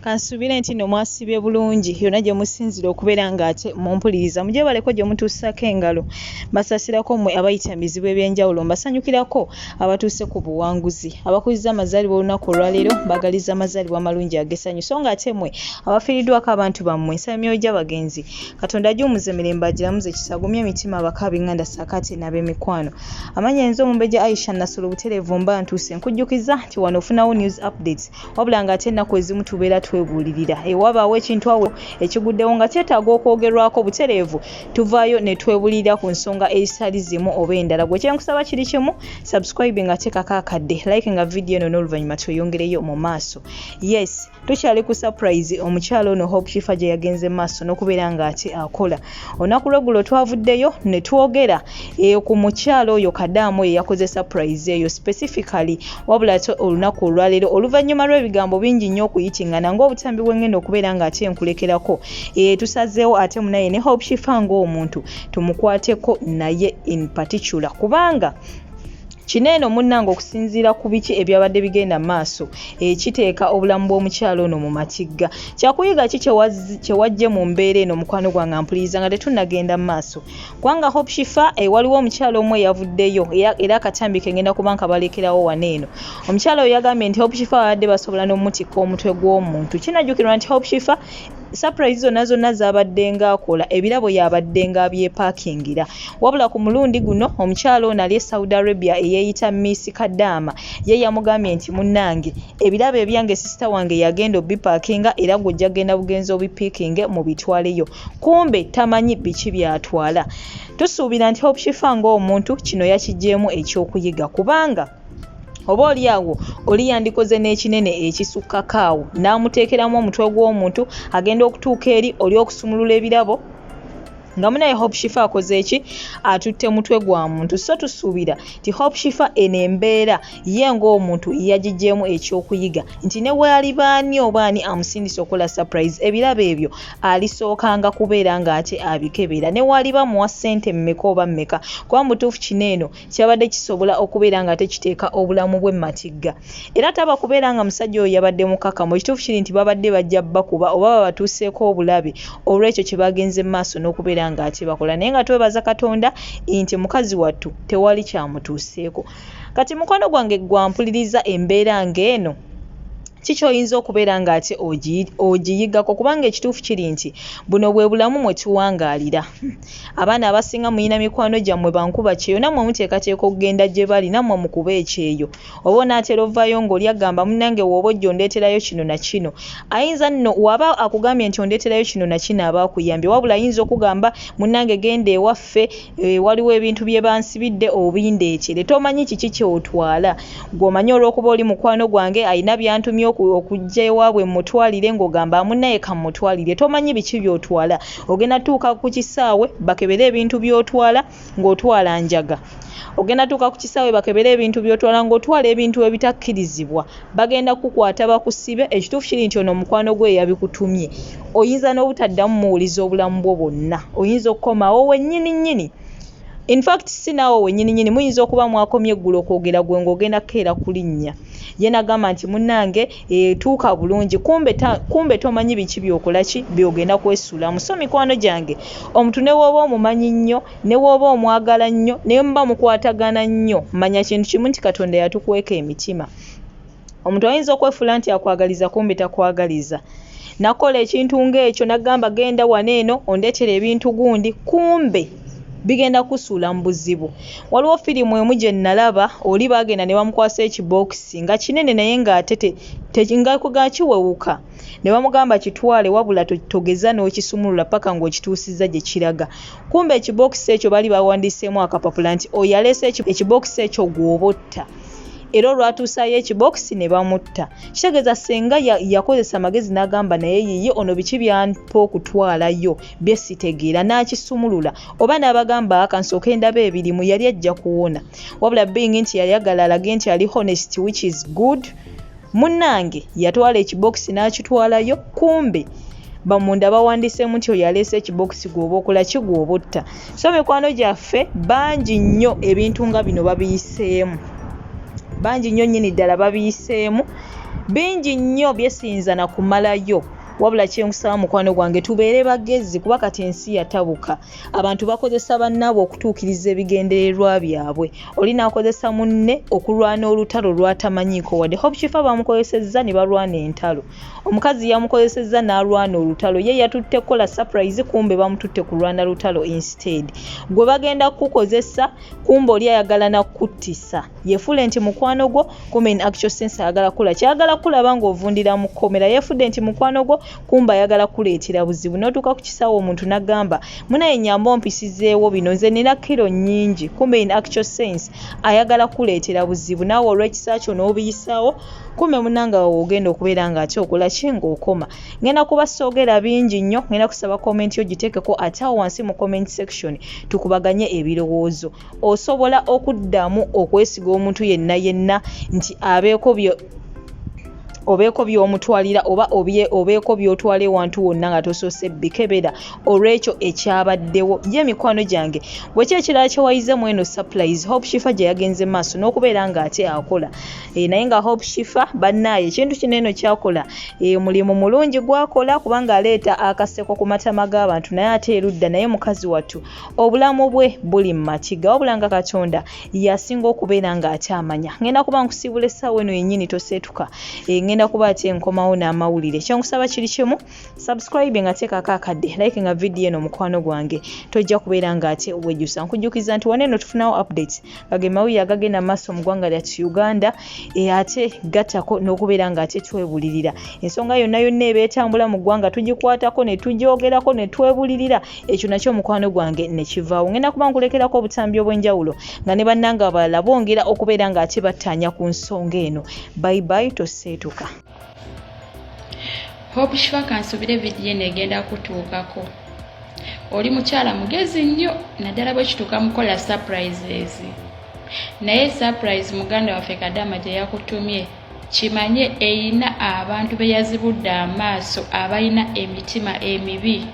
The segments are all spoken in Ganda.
Kansuubire nti nno mwasiibye bulungi yonna gye musinziira okubeera ng'ate mumpuliriza. Mugyebaleko gye mutuusaako engalo. Mbasaasirako mmwe abayita mu bizibu eby'enjawulo. Mbasanyukirako abatuuse ku buwanguzi. Abakuzizza amazaalibwa olunaku olwaleero mbaagaliza amazaalibwa amalungi ag'essanyu. So ng'ate mmwe abafiiriddwako abantu bammwe nsaba emyoyo gy'abagenzi Katonda agiwummuze mirembe agiramuze kisa agumye emitima abako ab'enganda ssaako ate n'ab'emikwano. Amannya nze Omumbejja Aisha Nassolo butereevu mba ntuuse. Nkujjukiza nti wano ofunawo news updates wabula ng'ate ennaku ezimu tubeera twebuulirira ewabaawo ekintu awo ekiguddewo nga kyetaaga okwogerwako butereevu tuvaayo ne twebulirira ku nsonga ezitali zimu oba endala gwe kyenkusaba kiri kimu subscribe nga teekako akadde like nga vidiyo eno n'oluvannyuma tweyongereyo mu maaso yes Tukyali ku surprise omukyala ono Hope Shifa gye yagenze maaso n'okubeera ng'ate akola. Olunaku lw'eggulo twavuddeyo ne twogera eh, ku mukyala oyo Kadaama oyo eyakoze surprise eyo specifically, wabula ate olunaku olwaleero oluvannyuma lw'ebigambo bingi nnyo okuyitingana ng'obutambi bwe ngenda okubeera ng'ate nkulekerako eh, tusazeewo ate munaye ne Hope Shifa ng'omuntu tumukwateko naye in particular kubanga Kino eno munnange okusinziira ku biki ebyabadde bigenda mu maaso ekiteeka obulamu bw'omukyala ono mu matigga. Kyakuyiga ki kye waggye mu mbeera eno mukwano gwange ampuliriza nga tetunnagenda mu maaso? Kubanga Hope Shifa eh, waliwo omukyala omu eyavuddeyo era akatambi ke ngenda kuba nkabalekerawo wano eno. Omukyala oyo yagambye nti Hope Shifa babadde basobola n'omutikka omutwe gw'omuntu. Kinajjukirwa nti Hope Shifa Surprise zonna zonna z'abaddenga akola ebirabo y'abaddenga abyepakingira. Wabula ku mulundi guno omukyala ono ali e Saudi Arabia eyeeyita Miss Kadaama ye yamugambye nti munnange ebirabo ebyange sisita wange y'agenda obipakinga era gwe ojja kugenda bugenzi obipiikinge mubitwaleyo. Kumbe tamanyi biki by'atwala. Tusuubira nti Hope Shifah ng'omuntu kino yakiggyeemu eky'okuyiga kubanga Oba oli awo oli yandikoze n'ekinene ekisukkako awo n'amuteekeramu omutwe gw'omuntu agenda okutuuka eri oli okusumulula ebirabo nga munaye Hope Shifa akoze ki atutte mutwe gwa muntu so tusuubira nti Hope Shifa eno embeera ye ng'omuntu yagigyemu ekyokuyiga nti ne wealiba ani oba ani amusindise okukola surprise ebirabo ebyo alisookanga kubeera ng'ate abikebera ne waliba muwa ssente mmeka oba mmeka kuba mutuufu kino eno kyabadde kisobola okubeera nga ate kiteeka obulamu bwe mu matigga. Era taba kubeera nga musajja oyo yabadde mukakamu, ekituufu kiri nti babadde bajja bakuba oba babatuuseeko obulabe olw'ekyo kye bagenze mu maaso n'okubeera nga ate bakola. Naye nga twebaza Katonda nti mukazi wattu tewali kyamutuuseeko. Kati mukwano gwange gwe ampuliriza embeera ng'eno, Ki ky'oyinza okubeera ng'ate ogiyigako kubanga ekituufu kiri nti buno bwe bulamu mwe tuwangaalira. Abaana abasinga mulina mikwano gyammwe bankuba kyeyo nammwe muteekateeka okugenda gye bali nammwe mukube ekyeyo. Oba onaatera ovaayo ng'oli agamba munnange w'oba ojja ondeeterayo kino na kino. Ayinza nno w'aba akugambye nti ondeeterayo kino na kino aba akuyambye wabula ayinza okugamba munnange genda ewaffe eh, waliwo ebintu bye bansibidde obindeetere. Tomanyi kiki ky'otwala. Gwe omanyi olw'okuba oli mukwano gwange alina by'antumye okujja ewaabwe mmutwalire ng'ogamba munnaye kammutwalire. Tomanyi biki by'otwala. Ogenda tuuka ku kisaawe bakebere ebintu by'otwala ng'otwala njaga. Ogenda tuuka ku kisaawe bakebere ebintu by'otwala ng'otwala ebintu ebitakkirizibwa. Bagenda kukukwata bakusibe. Ekituufu kiri nti ono mukwano gwe yabikutumye. Oyinza n'obutaddamu muwuliza obulamu bwo bwonna. Oyinza okukomawo wennyini nnyini. In fact si naawe wennyini nnyini muyinza okuba mwakomye eggulo okwogera gwe ng'ogenda kukeera kulinnya ye nagamba nti munnange etuuka eh, bulungi kumbe, ta, kumbe tomanyi biki byokola ki byogenda kwesuulamu so mikwano gyange omuntu ne wooba omumanyi nnyo ne wooba omwagala nnyo naye muba mukwatagana nnyo manya kintu kimu nti katonda yatukweka emitima Omuntu ayinza okwefuula nti akwagaliza kumbe takwagaliza. Nakola ekintu ng'ekyo nagamba genda wano eno ondeetere ebintu gundi kumbe bigenda kusuula mu buzibu. Waliwo firimu emu gye nnalaba oli baagenda ne bamukwasa ekibookisi nga kinene naye ng'ate nga kiwewuka ne bamugamba kitwale wabula togeza n'okisumulula paka ng'okituusizza gye kiraga. Kumbe ekibookisi ekyo baali bawandiiseemu akapapula nti oyo aleese ekibookisi ekyo gw'oba otta. Era olwatuusaayo ekibookisi ne bamutta. Kitegeeza ssenga yakozesa amagezi n'agamba naye yiyi ono biki by'ampa okutwalayo bye sitegeera n'akisumulula oba n'abagamba kansooke ndabe ebirimu yali ajja kuwona. Wabula being nti yayagala alage nti ali honest which is good, munnange yatwala ekibookisi n'akitwalayo kumbe bamunda bawandiseemu nti oyo aleese ekibookisi gw'oba okola ki gw'oba otta. So mikwano gyaffe bangi nnyo ebintu nga bino babiyiseemu, bangi nnyo nnyini ddala babiyiseemu. Bingi nnyo byesiyinza na kumalayo wabula kyenkusaba mukwano gwange tubeere bagezi kuba kati ensi yatabuka. Abantu bakozesa bannaabwe okutuukiriza ebigendererwa byabwe. Oli n'akozesa munne okulwana olutalo lw'atamanyiiko wadde. Hope Shifa bamukozesezza ne balwana entalo. Omukazi yamukozesezza n'alwana olutalo. Ye yatutte kukola surprise kumbe bamututte kulwana lutalo instead. Gwe bagenda kukukozesa kumbe oli ayagala na kukuttisa. Yefuule nti mukwano gwo kumbe in actual sense ayagala kukola ki? Ayagala kukulaba ng'ovundira mu kkomera. Yeefudde nti mukwano gwo kumbe ayagala kukuleetera buzibu. N'otuuka ku kisaawe omuntu n'agamba munaye nnyamba ompisizeewo bino nze nina kiro nnyingi kumbe in actual sense ayagala kukuleetera buzibu naawe olw'ekisa kyo n'obiyisaawo kumbe munnange awo w'ogenda okubeera ng'ate okola ki ng'okoma. Ngenda kuba soogera bingi nnyo ngenda kusaba comment yo giteekeko ate awo wansi mu comment section tukubaganye ebirowoozo. Osobola okuddamu okwesiga omuntu yenna yenna nti abeeko bye obeeko by'omutwalira oba obeeko by'otwala ewantu wonna nga tosoose bikebera olw'ekyo ekyabaddewo. Ye mikwano gyange gwe ki ekirala kye wayize mu eno surprise Hope Shifa gye yagenze maaso n'okubeera ng'ate akola e, naye nga Hope Shifa bannaaye ekintu kino eno kyakola e, mulimu mulungi gwakola kubanga aleeta akaseko ku matama g'abantu naye ate erudda naye mukazi wattu Obulamu bwe buli mu matigga wabula nga Katonda y'asinga okubeera ng'akyamanya. Ngenda kuba nkusiibula essaawa eno yennyini toseetuka. Eh, ngenda kuba ate nkomawo n'amawulire. Kye nkusaba kiri kimu, subscribe nga teekako akadde, like nga vidiyo eno mukwano gwange. Tojja kubeera ng'ate wejjusa. Nkujjukiza nti wano eno tufunawo updates nga ge mawulire agagenda mu maaso mu ggwanga lyattu Uganda e, ate gattako n'okubeera ng'ate twebulirira. Ensonga yonna yonna eba etambula mu ggwanga tugikwatako ne tugyogerako ne twebulirira. Ekyo nakyo mukwano gwange ne kivaawo. Ngenda kuba nkulekerako obutambi obw'enjawulo nga ne bannange abalala bongera okubeera ng'ate battaanya ku nsonga eno. Bye bye, toseetuka. Hope Shifa kansubire vidiyo eno egenda kutuukako. Oli mukyala mugezi nnyo naddala bwe kituuka mukola surprises. Naye surprise muganda waffe Kadama gye yakutumye kimanye eyina abantu be yazibudde amaaso abalina emitima emibi.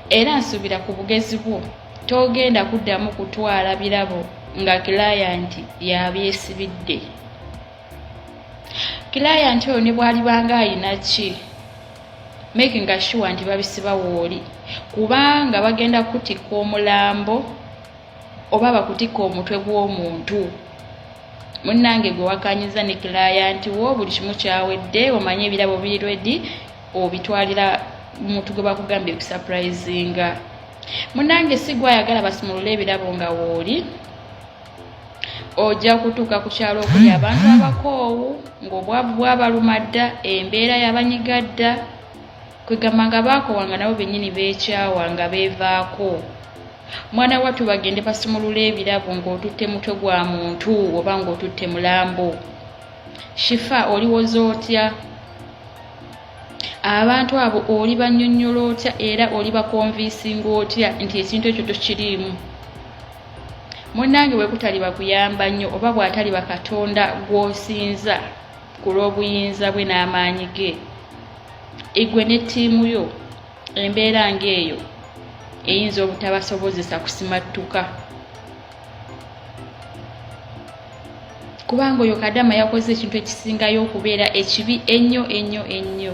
Era nsuubira ku bugezi bwo togenda kuddamu kutwala birabo nga kilayanti y'abyesibidde. Kilayanti oyo ne bw'alibanga alina ki, makinga sure nti babisiba wooli kubanga bagenda kukutikka omulambo oba bakutikka omutwe gw'omuntu. Munnange gwe wakanyiza ne kilayanti wo buli kimu kyawedde, omanyi ebirabo biri ready, obitwalira muntu gwe bakugambye kusapurayizinga. Munange si gwe ayagala basumulule ebirabo nga wooli, ojja kutuuka ku kyalo okuli abantu abakoowu ng'obwavu bwabaluma dda, embeera yabanyiga dda, kwegamba nga baakoowa nga nabo bennyini beekyawa nga beevaako. Mwana wattu bagende basumulule ebirabo ng'otutte mutwe gwa muntu oba ng'otutte mulambo. Shifa oliwoza otya? Abantu abo olibanyonyola otya era olibakonvinsinga otya nti ekintu ekyo tokiriimu? Munnange bwe kutaliba kuyamba nnyo oba bw'ataliba Katonda gw'osinza ku lw'obuyinza bwe n'amaanyi ge, igwe ne ttiimu yo embeera ng'eyo eyinza obutabasobozesa kusimattuka. Kubanga oyo Kadama yakoze ekintu ekisingayo okubeera ekibi ennyo ennyo ennyo.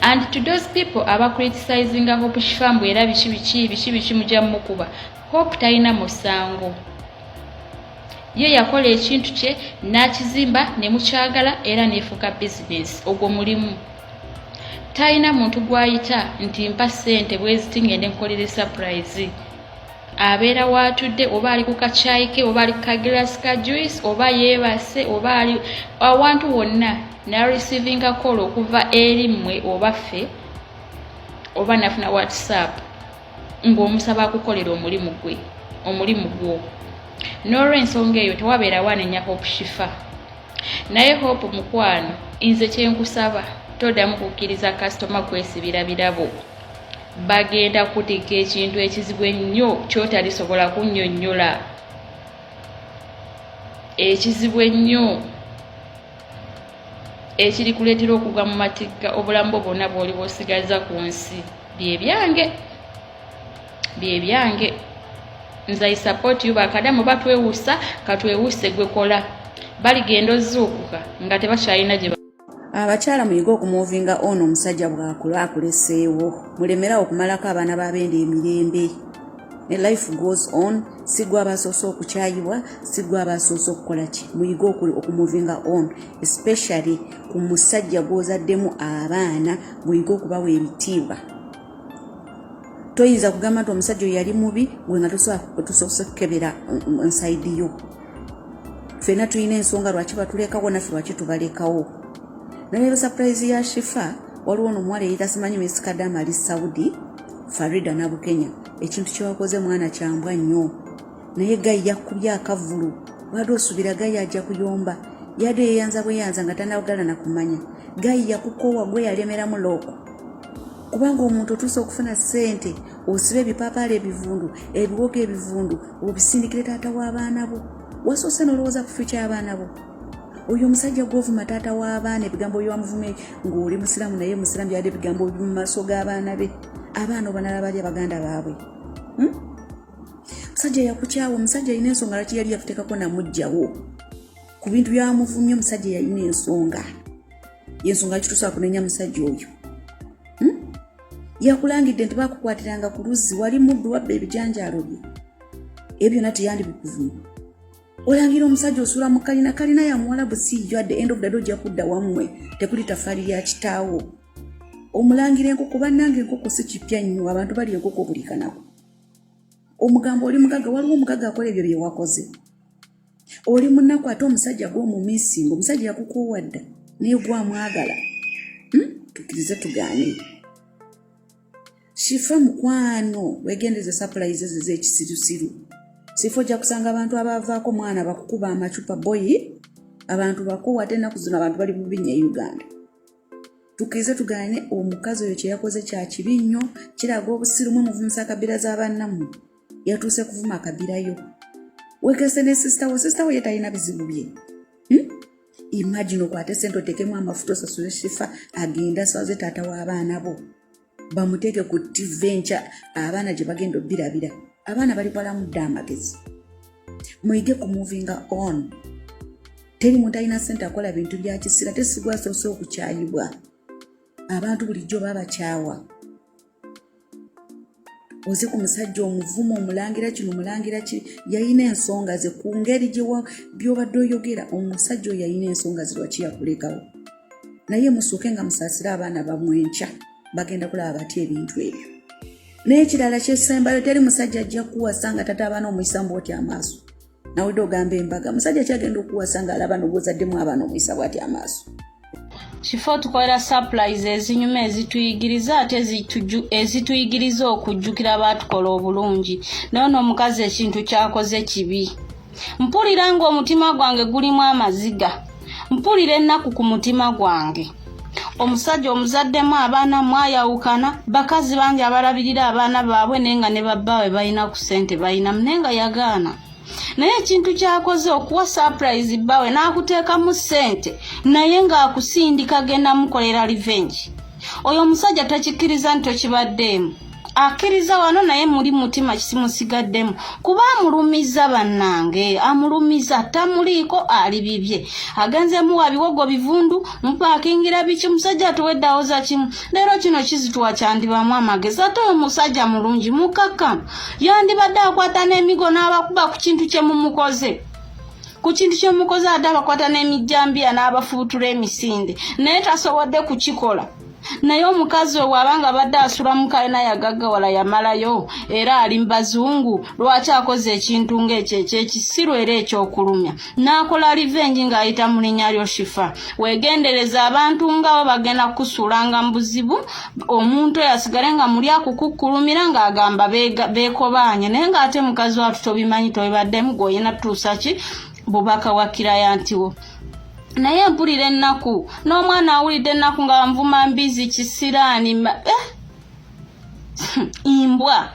And to those people aba criticizinga Hope Shifa mbu era biki biki biki biki mujja mukuba, Hope talina musango. Ye yakola ekintu kye n'akizimba ne mukyagala era neefuuka bizinesi, ogwo mulimu. Talina muntu gw'ayita nti mpa ssente bweziti ngende nkukolere surprise. Abeera waatudde oba ali ku kacaayi ke oba ali ku kagiraasi ka juice oba yeebase oba ali awantu wonna n'areceivinga call okuva eri mmwe oba ffe oba nafuna WhatsApp ng'omusaba akukolera omulimu gwe omulimu gwo. N'olw'ensonga eyo tewabeerawo anenya Hope Shifa. Naye Hope mukwano nze kye nkusaba toddamu kukkiriza kasitoma kwesibira birabo. Bagenda kukutikka ekintu ekizibu ennyo ky'otalisobola kunnyonnyola, ekizibu ennyo ekirikuleetera okugwa mu matigga obulamu bwo bwonna bw'oliba osigazza ku nsi. Bye byange, bye byange. Nze I support you bakadamu batwewusa katwewuse gwe kola. Baligenda ozuukuka nga tebakyalina gye. Abakyala muyige okumuvinga on. Omusajja bwakula akuleseewo, mulemerawo okumalako abaana babenda emirembe. Ne life goes on. Si gwe abasoose okukyayibwa, si gwe abasoose okukola ki. Muyige okumuvinga on, especially ku musajja gw'ozaddemu abaana. Muyige okubawa ebitiibwa. Toyinza kugamba nti omusajja oyo yali mubi, gwe nga tosoose kukebera nside yo. Ffenna tulina ensonga lwaki batulekawo, naffe lwaki tubalekawo. Naleero surprise ya Shifa, waliwo nomuwala eyita simanyi Miss Kadama ali Saudi, Farida Nabukenya. Ekintu kyewakoze mwana kyambwa nnyo, naye guy yakubye akavulu. Wadde osuubira guy ajja kuyomba, yadde yeyanza bweyanza nga tanagala nakumanya. Guy yakukoowa, gwe yalemeramu looko, kubanga omuntu otuuse okufuna ssente, osiba ebipaapaala ebivundu, ebiwogo ebivundu, obisindikire taata w'abaana bo. Wasoose n'olowooza ku future y'abaana bo? Oyo omusajja gwovuma taata w'abaana, ebigambo byewamuvume ng'oli musiraamu, naye musiraamu, byadde ebigambo mu maaso g'abaana be. Abaana obanala bali abaganda baabwe, Musajja yakukyawa. Omusajja alina ensonga lwaki yali yakuteekako namugjawo ku bintu byamuvumye. Omusajja yalina ensonga, yensonga lwaki tusobola kunenya musajja oyo, Yakulangidde nti bakukwatiranga ku luzzi, wali muddu, wabba ebijanjaalo bye, ebyo byonna teyandibikuvuma. Olangira omusajja osula mu kalina, kalina ya muwalabu, siiyo. At the end of the day ojja kudda wammwe, tekuli tafaali lya kitaawo. Omulangira enkoko, bannange, enkoko si kipya nnyo, abantu bali enkoko buli kanaku. Omugambo oli mugagga, waliwo omugagga akola ebyo bye wakoze? Oli munaku, ate omusajja gw'omumisinga, omusajja yakukoowa dda, naye gwamwagala. Tukkirize tugaane. Shifa mukwano, wegendeze surprise ezo ez'ekisirusiru. Sifa, ojja kusanga abantu abavaako mwana bakukuba amacupa boyi. Abantu bakoowa, ate ennaku zino abantu bali bubi nnyo e Uganda. Tukkirize tugaane, omukazi oyo kye yakoze kya kibi nnyo, kiraga obusiru. Mwe muvumisa akabira z'abannammwe, yatuuse kuvuma akabirayo. Wekese ne sister we. Sister we ye talina bizibu bye, Imagine okwate sente otekemu amafuta, osasule Shifa agenda asaze taata w'abaana bo, bamuteeke ku TV enkya abaana gye bagenda obirabira. Abaana bali balamudde amagezi. Muyige ku movinga on. Teri muntu alina sente akola bintu bya kisira. Tesigwa asoose okukyayibwa, abantu bulijjo babakyawa. Oze ku musajja omuvumu, omulangira kino, omulangira kiri, yalina ensonga ze ku ngeri byobadde oyogera. Omusajja oyo yalina ensonga ze lwaki yakulekawo. Naye musuuke nga musaasire abaana bamwe, enkya bagenda kulaba batya ebintu ebyo? N'ekirala kyesembayo, teri musajja ajja kuwasa nga tata abaana omuyisa mbwoti amaaso. Nawedde ogamba embaga, musajja kyagenda okuwasa ng'alaba nogwozaddemu abaana omuyisa bwati amaaso? Kifo tukolera surprise ezinyuma, ezituyigiriza, ate ezituyigiriza okujjukira baatukola obulungi. Naye ono omukazi ekintu kyakoze kibi. Mpulira ng'omutima gwange gulimu amaziga, mpulira ennaku ku mutima gwange. Omusajja omuzaddemu abaana, mwayawukana, bakazi bangi abalabirira abaana baabwe, naye nga ne babbaabwe balina ku ssente balinamu, naye nga yagaana. Naye ekintu kyakoze okuwa surprise bbaawe n'akuteekamu ssente, naye ng'akusindika genda mukolera revenge. Oyo omusajja takikkiriza nti tokibaddeemu. Akkiriza wano, naye muli mutima kisimusigaddemu, kuba amulumiza. Bannange, amulumiza, tamuliiko, ali bibye. Agenze muwa biwogo bivundu, mupaakingira biki. Omusajja atuwedde, awoza kimu. Leero kino kizituwa, kyandibamu amagezi. Ate oyo musajja mulungi, mukakkamu, yandibadde akwata n'emigo n'abakuba ku kintu kye mumukoze, ku kintu kyemukoze. Ate abakwata n'emijjambiya n'abafuutula emisinde, naye tasobodde kukikola. Naye omukazi oyo bw'aba nga abadde asula mu kalina yagaggawala, yamalayo, era ali mu bazungu, lwaki akoze ekintu ng'ekyo ekyekisiru era ekyokulumya, n'akola revenge ng'ayita mu linnya lyo? Shifa, weegendereza abantu ngaabo, bagenda kukusuulanga mu buzibu. Omuntu oyo asigale nga muli akukukkulumira ng'agamba beekobaanye, naye ng'ate mukazi watu tobimanyi, tobibaddemu. Gw'olina tutuusa ki bubaka wa client wo? Naye mpulira ennaku, n'omwana awulidde ennaku nga nvuma mbizi, kisiraani, imbwa,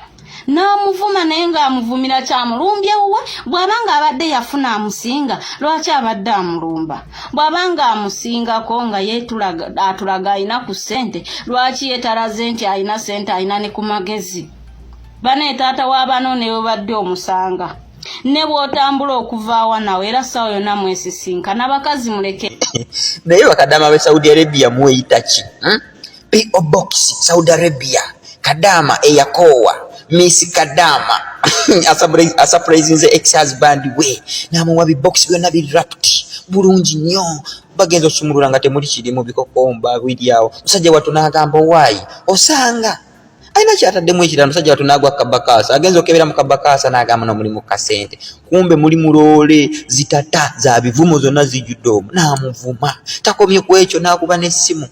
n'amuvuma, naye ng'amuvumira kyamulumbye wuwe. Bw'aba ng'abadde yafuna amusinga, lwaki abadde amulumba? Bw'aba ng'amusingako, nga ye atulaga alina ku ssente, lwaki ye talaze nti alina ssente, alina ne ku magezi? Bane taata w'abaana ne bwe badde omusanga. Ne bw'otambula okuva awa nawe era ssaawa yonna mwesisinkana. Abakazi muleke. Naye bakadaama be Saudi Arabia mweyita ki? Hmm? PO Box Saudi Arabia Kadaama eyakoowa Miss Kadaama asurprisinze ex husband we n'amuwa bi box byonna bi wrapped bulungi nnyo bagenza osumulula nga temuli kirimu bikokomba biri awo musajja wattu n'agamba owaayi osanga alina kyataddemu ekirala musajja wattu n'agwa kabakaasa agenza okebera mu kabakaasa n'agamba no mulimu kasente kumbe muli muloole zitata za bivumo zonna zijjudde omwo n'amuvuma takomye ku ekyo n'akuba n'essimu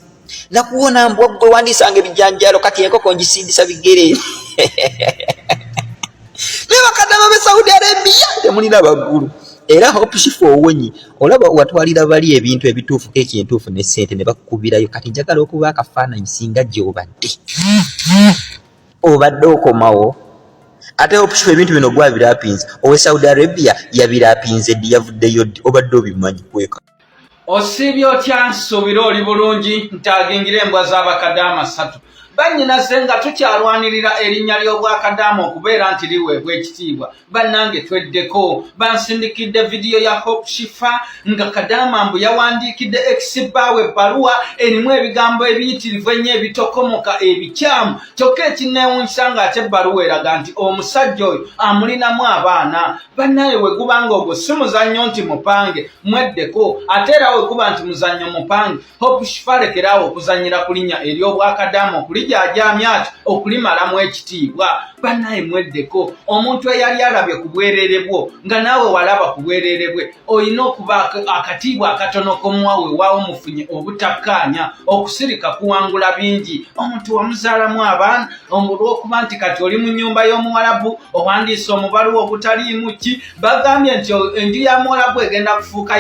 nakuwona mbwa gwe wandisanga ebijanjalo kati enkoko ngisindisa bigere naye bakadama be Saudi Arabia temulina baggulu era Hope Shifa owonye olaba watwalira bali ebintu ebituufu keeki entuufu ne ssente ne bakukubirayo kati njagala okuba akafaananyi singa gy'obadde obadde okomawo ate Hope Shifa ebintu bino gwabirapinze owe Saudi Arabia yabirapinze ddi yavuddeyo ddi obadde obimanyi kweka Osiibye otya nsuubira oli bulungi ntaagingira embwa z'abakadaama ssatu bannyinaze nga tukyalwanirira erinnya ly'obwakadaama okubeera nti liweebwa ekitiibwa bannange tweddeko bansindikidde vidiyo ya Hope Shifa nga kadaama mbu yawandiikidde ex-bbaawe ebbaluwa erimu ebigambo ebiyitirivu ennyo ebitokomoka ebikyamu kyokka ekinneewuunyisa ng'ate ebbaluwa eraga nti omusajja oyo amulinamu abaana Bannaye weguba nga ogwo si muzannyo nti mupange mweddeko ate era weguba nti muzannyo mupange Hope Shifa lekeraawo okuzannyira ku linnya ery'obwakadaama okulijaajaamya ati okulimalamu ekitiibwa bannaye mweddeko omuntu eyali alabye ku bwereere bwo nga naawe walaba ku bwereere bwe olina okubaako akatiibwa akatono komuwa wewaawo mufunye obutakkaanya okusirika kuwangula bingi omuntu wamuzaalamu abaana olw'okuba nti kati oli mu nnyumba y'omuwalabu owandiise omubaluwa ogutaliimu ki bagambye nti enju ya muwalabu egenda kufuuka.